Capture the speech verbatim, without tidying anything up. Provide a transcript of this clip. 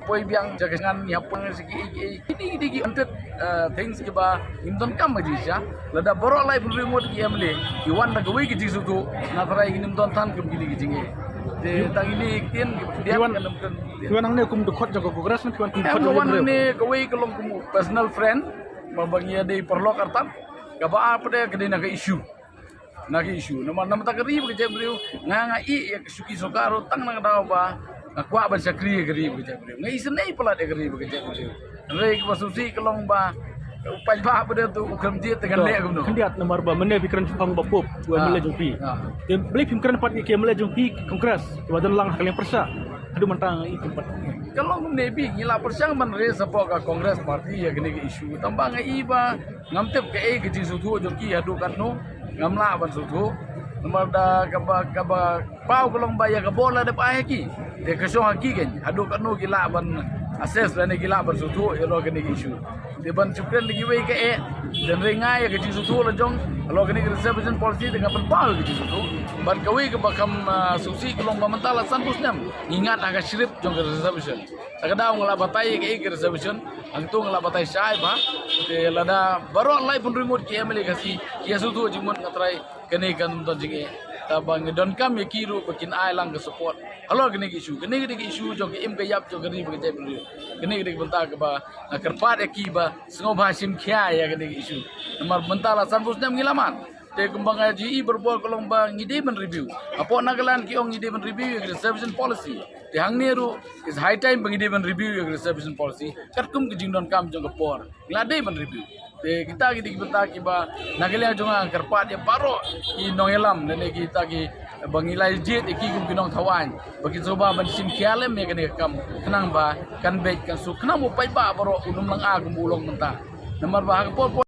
Poi biang jaka ngan ïa poi siki iki iki ini iki iki entet things kiba ngim donkam ka jingshisha. Lada baroh lai pynroi ngut ki M L A ki wan da kawei ka jingsngewthuh, nga tharai ngim don than kum kini ki jingeh. Te tang ini ktien kiba khyndiat kan ym kan. Ki wan hangne kum dkhot jong ka Congress ne ki wan kum dkhot jong ka M L A? Em, wan hangne kawei ka long kum personal friend ba ba ngi ïa dei paralok artat. Kaba ar pat ka dei na ka issue. Na ka issue. Namar namar ta ka ri ba ka jaitbynriew nga nga ïeh ïa ka shuki sorkar ruh tang na ka daw ba nga kwah ban shakri ïa ka ri ba ka jaitbynriew. Nga isynei palat ïa ka ri ba ka jaitbynriew. Hynrei kaba sngewsih ka long ba u paidbah ba dei tu u khlem jied te kan leh kumno. Khyndiat namar ba mynne phi kren shaphang Bah Pope, u M L A jong phi. Te balei phim kren pat ïa ki M L A jong phi Congress kiba don lang ha ka liang pyrshah? Haduh mynta nga ïeh kim pat. Ka long kumne, phi ngi la pyrshang ban raise support ka Congress party ïa kane ka issue. Tang ba nga ïeh ba ngam tip kaei ka jingsngewthuh jong ki haduh katno. Ngam lah ban sngewthuh. Namar da kaba kaba paw ka long ba ïa ka bor la dep ai ha ki. Te ka shong ha ki kein haduh katno ki lah ban assess lane ki lah ban sngewthuh ïa la kane ka issue. Te ban shu kren da kiwei ka eh. Te hynrei nga ïa ka jingsngewthuh la jong halor kane ka reservation policy te nga pynpaw ïa ka jingsngewthuh. Bad kawei kaba kham sngewsih ka long ba mynta la sanphew snem ngi ngat ha ka script jong ka reservation. Ta ka daw nga la batai ïa ka reservation, hangto nga la batai shai ba te lada baroh lai pynroi ngut ki M L A Khasi ki ïa sngewthuh jingmut nga tharai kane kan ym don jingeh. Ta ba ngi donkam ïa ki ruh ba kin ai lang ka support halor kane ka issue. Kane ka dei ka issue jong ka im ka ïap jong ka ri bad ka jaitbynriew. Kane ka dei ka bynta kaba nga kyrpad ïa ki ba sngewbha shim khia ïa kane ka issue. Namar mynta la sanphew snem ngi la man. Te kumba nga ju ïohi barabor ka long ba ngi dei ban review. Hapoh Nagaland ki ong ngi dei ban review ïa ka reservation policy. Te hangne ruh it's high time ba ngi dei ban review ïa ka reservation policy katkum ka jingdonkam jong ka por. Ngi la dei ban review. Te kita ki dei ki bynta kiba na ka liang jong nga nga kyrpad ïa baroh ki nongïalam lane kita kiba ngi la jied ïa ki kum ki nongthaw aiñ ba kin sngewbha ban shim khia lem ïa kane ka kam khnang ba kan beit kan suk khnang ba u paidbah baroh un ym lynga kum u long mynta. Namar ba ha ka por por